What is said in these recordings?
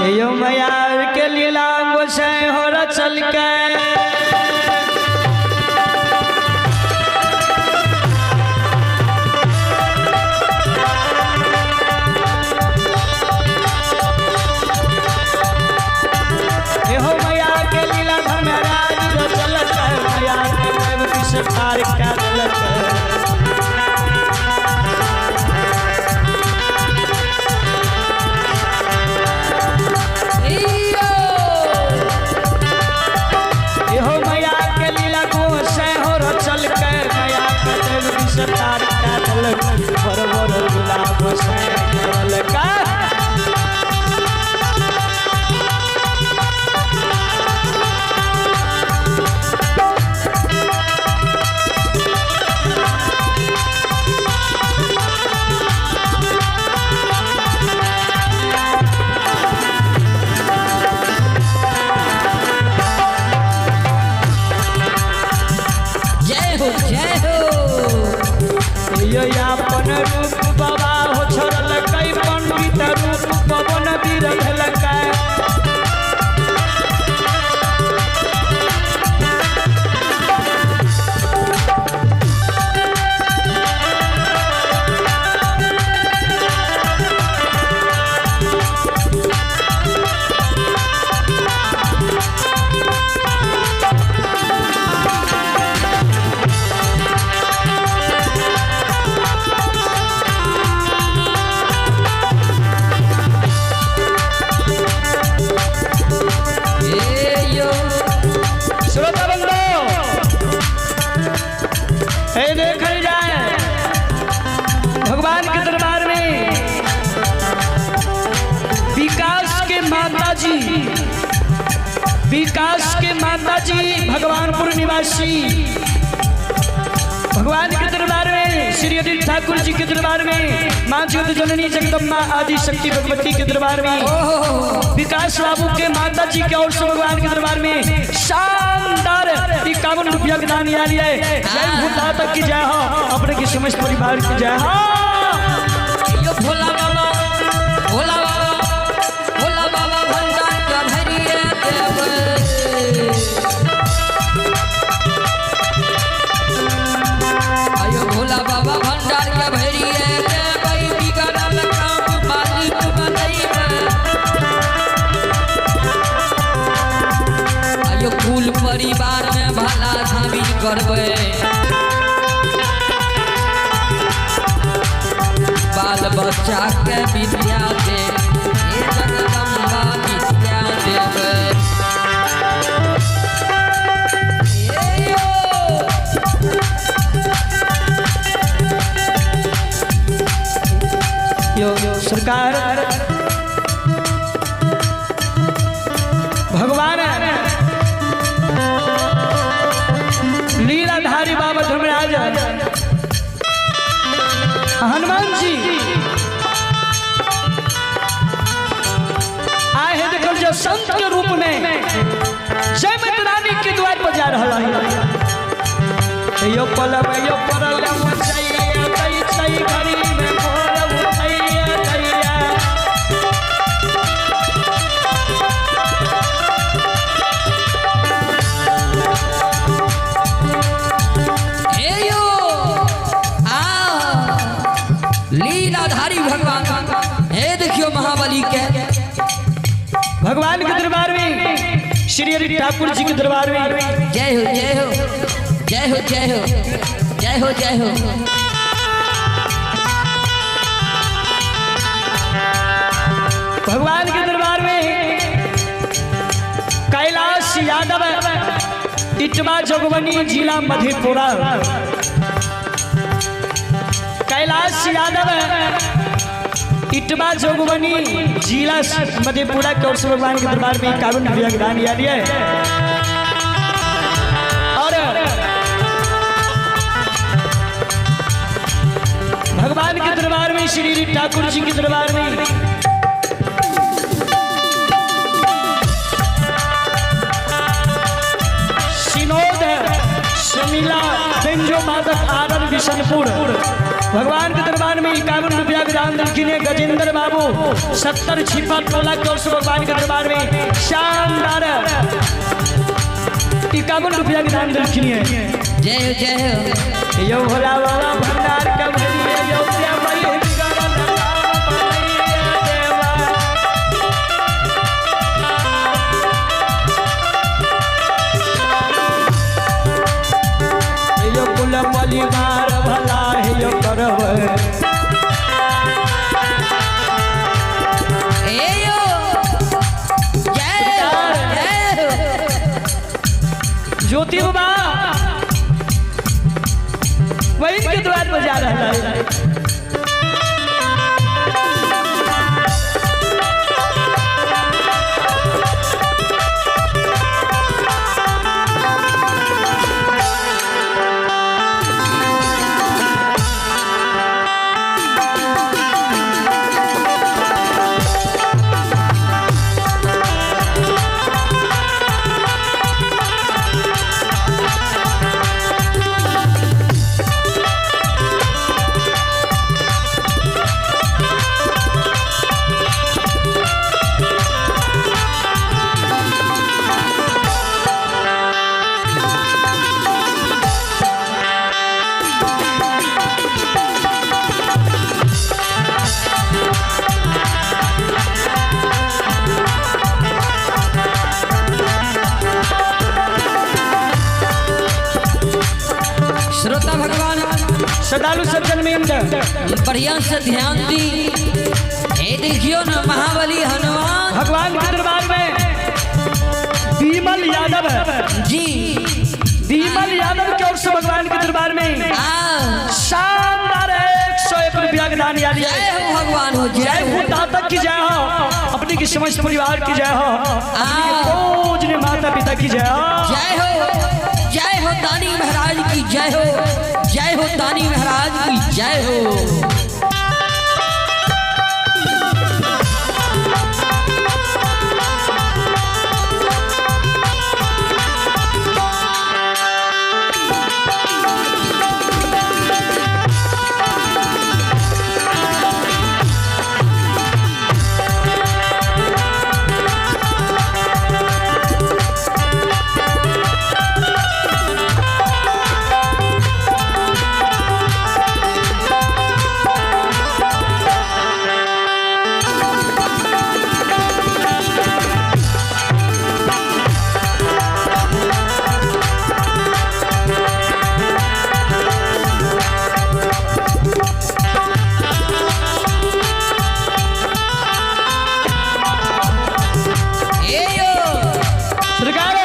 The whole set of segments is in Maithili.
यो मैया के लीला गोसाई हो रचल के। हो मैया के लीला धर्मराज रचल के, मैया के देव विस्तार कर देलक। हो मैया के लीला गोसाई हो रचल के, मैया के देव विस्तार कर देलक। बड़ बड़ झूला गोसाई करलक। जय हो जय हो। यो अपन रूप बाबा हो छोड़लकै, पंडित रूप पवन वीर भेलकै। ए यो श्रोता बंधु, हे देखल जाए भगवान के दरबार में विकास के माता जी, विकास के माता जी भगवानपुर निवासी, भगवान के दरबार में श्री हरि ठाकुर जी के दरबार में माँ ज्योत जननी जगदम्बा आदि शक्ति भगवती के दरबार में विकास बाबू के माता जी के और से भगवान के दरबार में शानदार 51 रुपया के दान आ लिया है। जय भूता तक की जय हो, अपने की समस्त परिवार की जय हो। यो भोला बाबा, भोला बाबा, भोला बाबा भंडार के भरिए देबै। आयो भोला बाबा भंडार के भरिए देबै, बिगड़ल काम मालिक बनैबै। आयो कुल परिवार में भला धामी करबै, बाल बच्चा के विद्या दे, हे जगदम्बा विद्या देबै। हे यो यो सरकार भगवान लीलाधारी बाबा धर्मराज हनुमान जी आए हैं, देखल जो संत के रूप में जय माता रानी के द्वार पर जा रहा है। यो पलव यो परल मचैया तै तै घड़ी में भोर उठैया दैया। हे यो आ लीलाधारी भगवान, हे देखियो महाबली के भगवान के दरबार में श्री हरि ठाकुर जी के दरबार में जय हो जय हो जय हो जय हो जय हो जय हो। भगवान के दरबार में कैलाश यादव इटवा जोगबनी जिला मधेपुरा, कैलाश यादव इटवा जोगबनी जिला मधेपुरा के ओर से भगवान के दरबार में 51 रुपया के दान दिया है। और भगवान के दरबार में श्री ठाकुर जी के दरबार में सिनोद शमीला बेंजो मादक आदर बिशनपुर भगवान के दरबार में 51 रुपया के दान दलखिन है। गजेंद्र बाबू 70 छिपा टोला के ओर से भगवान के दरबार में शानदार 51 रुपया के दान दलखिन है। जय हो जय हो। यो भोला बाबा भंडार का भरिए यो प्यामई बिगड़ल काम बनैया देवा। यो कुल परिवार भला है यो करब ए यो जय हो जय हो। ज्योति बाबा वही के द्वार पर जा रहा है। श्रोता भगवान श्रद्धालु सज्जन में बढ़िया से ध्यान दी। ए देखियो ना महाबली हनुमान भगवान के दरबार में विमल यादव जी विमल यादव की ओर से भगवान के दरबार में आ शानदार 101 रुपया के दान यानी जय हो भगवान हो जय जय हो हो। दाता की जय हो, अपने की समस्त परिवार की जय हो, अपने के पूजनीय माता पिता की जय हो। जय हो जय हो दानी महाराज की जय हो, जय हो दानी महाराज की जय हो। ए यो सरकार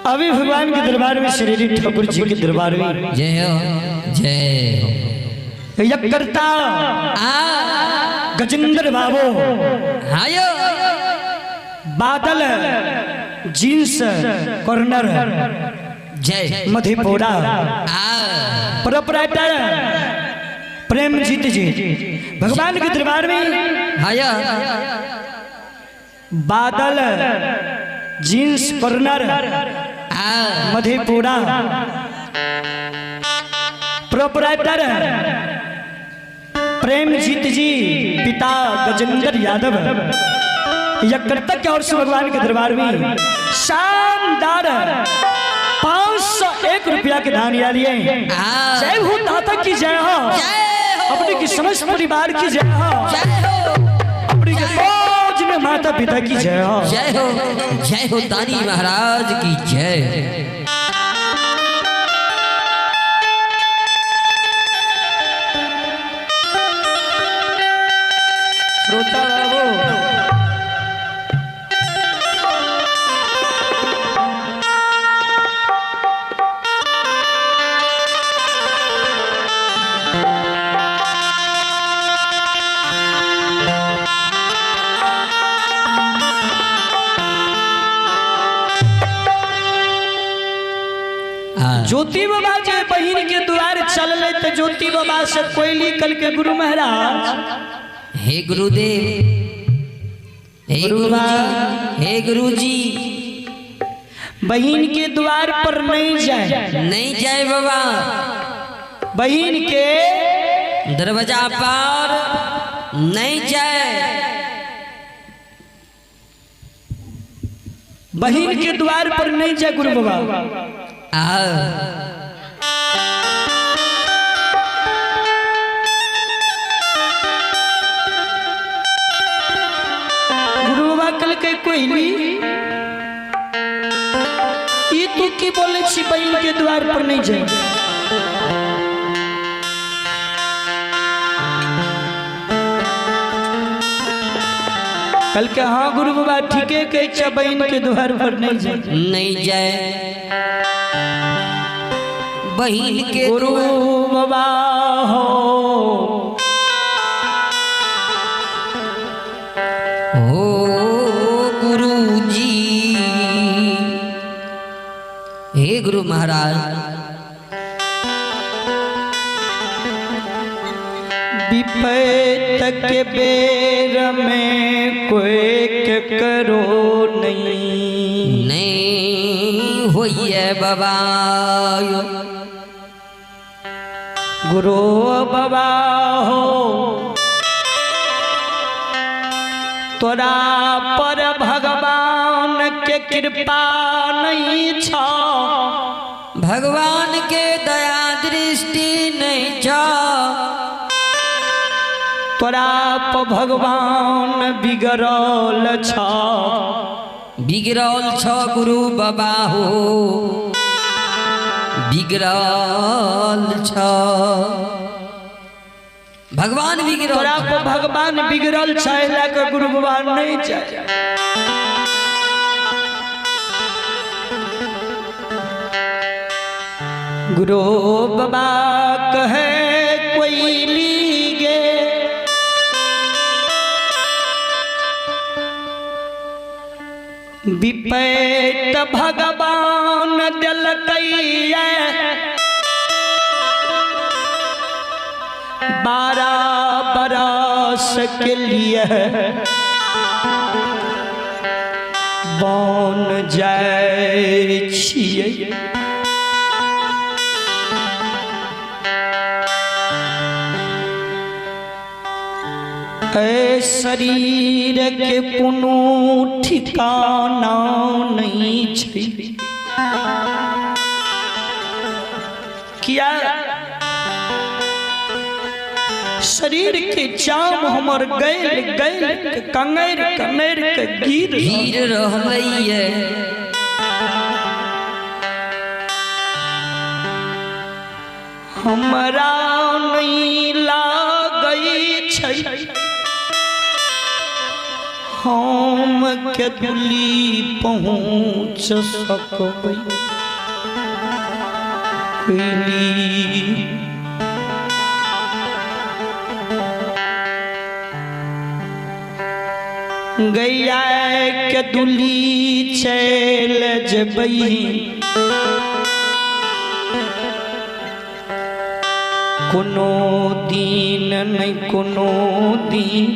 अभी भगवान के दरबार में श्री ठाकुर जी के दरबार में जय हो जय हो। यज्ञकर्ता आ गजेंद्र बाबू हायो बादल जींस कॉर्नर जय मधेपुरा आ प्रोपराइटर प्रेमजीत जी भगवान के दरबार में हायो बादल जींस कॉर्नर आ मधेपुरा प्रोपराइटर प्रेमजीत जी पिता गजेंद्र यादव यज्ञकर्ता की ओर से भगवान के दरबार में शानदार 501 रुपया के दान लिए। आ जय हो दाता की जय हो, जय हो अपने की समस्त परिवार की जय हो, जय हो अपने के फौज में माता पिता की जय हो। जय हो जय हो दानी महाराज की जय। श्रोता बाबू ज्योति बाबा जे बहिन के द्वार चलले तो ज्योति बाबा से कोयली कल के गुरु महाराज, हे गुरुदेव, हे गुरुजी, हे गुरुजी, बहिन के द्वार पर नहीं जाए, नहीं जाए बाबा, बहिन के दरवाजा पर नहीं जाए, बहिन के द्वार पर नहीं जाए गुरु बाबा। गुरु बाबा कल के कोयली ई तू की बोले छी बहिन के द्वार पर नहीं जाए। कल के हाँ गुरु बाबा ठीके कहे छे बहिन के द्वार पर नहीं जाए, नहीं जाए बहिन के गुरु बाबा हो हो गुरुजी, हे गुरु महाराज, विपत के बेर में कोई के करो नहीं, नहीं होइए बाबा। गुरु बाबा हो तोरा पर भगवान के कृपा नहीं छा, भगवान के दया दृष्टि नहीं छा, तोरा पर भगवान बिगड़ल छा, बिगड़ल छ गुरु बाबा हो, बिगड़ल छ भगवान, बिगड़ल तोरा पर भगवान बिगड़ल छ, के गुरु बाबा नहीं चाहे। गुरु बाबा कहे कोयली गे विपैत भगवान दिलकैया 12 बरस के लिए बन जाय छियै। ए शरीर के कोनो ठिकाना नहीं छै, किया शरीर के चाम हमर गैल गैल के कंगैर कनैर के गिर गिर रहलैये, हमरा नहीं लागै छै हम के दिल्ली पहुँच सकबै। गैया के दुली चल जबई कोनो दिन नहीं कोनो दिन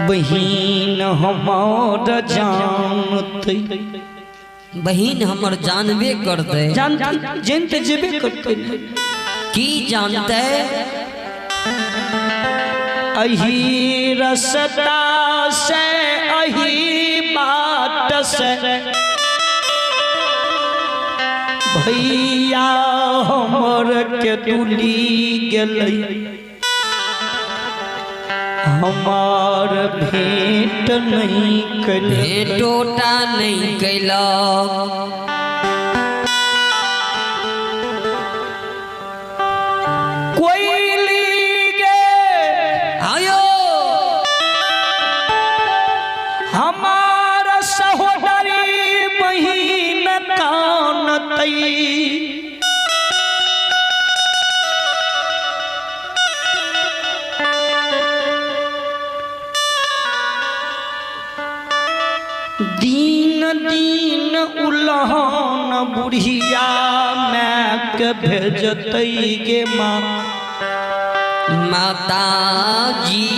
बहिन हमार जानते, बहिन हमर जानबे करते, जानते जानते जेबे करते, की जानते अही रसता से अही बात से भैया हमर के दुली गेलै, हमार भेंट नहीं कैल, भेंटोटा नहीं कैलक, कोयली गे दिन दिन उलहन बुढ़िया माय के भेजतै गे माँ। माता जी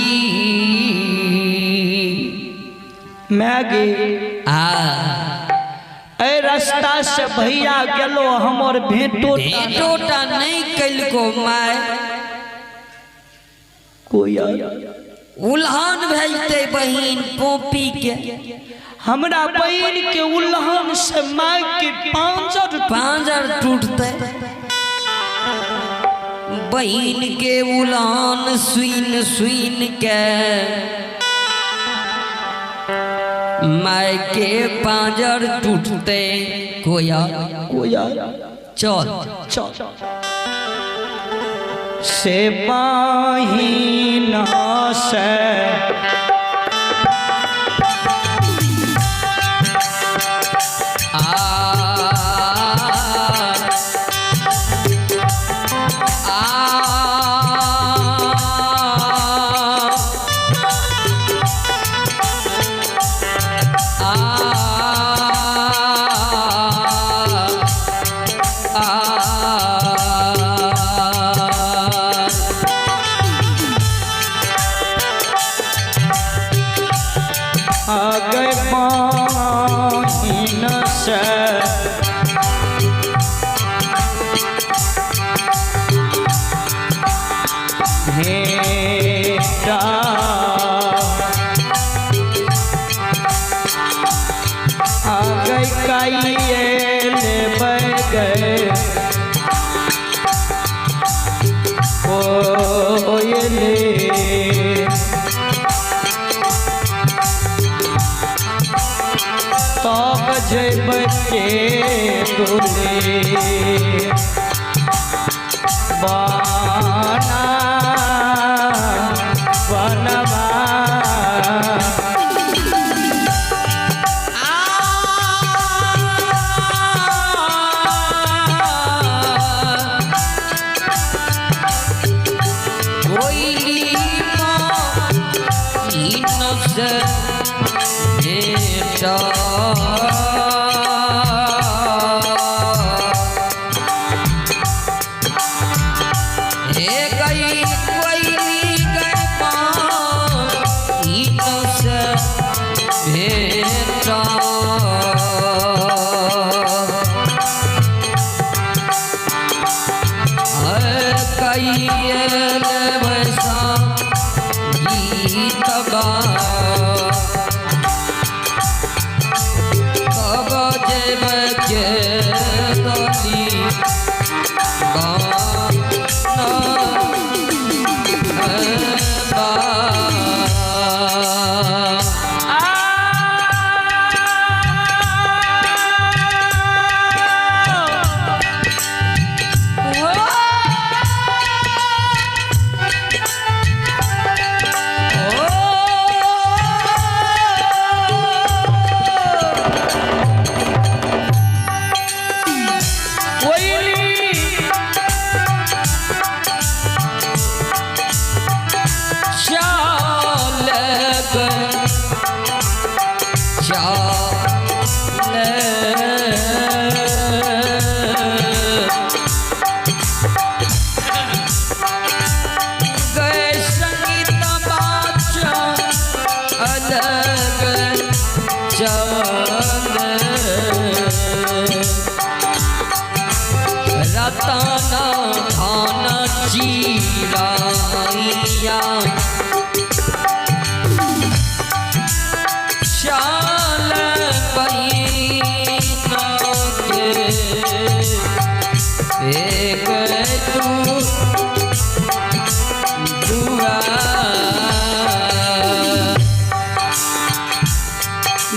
my गे आ एहि रास्ता से भैया गेलो हमर भेंटो भेंटोटा नहीं कलको my. कोई उल्हान भेजते बहिन पोपी के। हमरा बहिन के उल्हान से माय के पांजर पांजर टूटते। बहिन के उल्हान सुन सुन के my के पांजर टूटते। कोया कोया चल चल से बहिन से आ गए बहिन से भेटा आ गए काइए लेबै गए कोयले तब जैबै के डोले बना बनवा।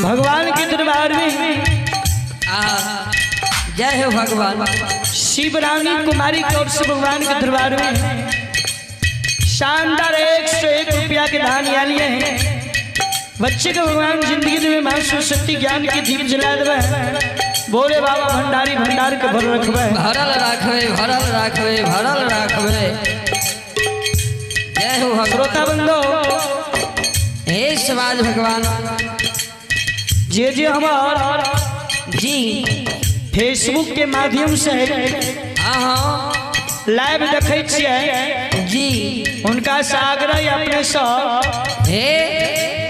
भगवान के दरबार में जय हो भगवान। शिव रानी कुमारी की ओर से भगवान के दरबार में शानदार 101 रुपया के दान लिए हैं। बच्चे को भगवान जिंदगी में मां सरस्वती ज्ञान की दीप जला देवे। भोले बाबा भंडारी भंडार के भर रखबे। भरल राखबे, भरल राखबे, भरल राखबे। जय हो भगवान। श्रोता बंधु, हे समाज भगवान, जे जे हमार जी फेसबुक के माध्यम से हाँ हाँ लाइव देखै छियै, जी हुनका से आग्रह अपने सब हे।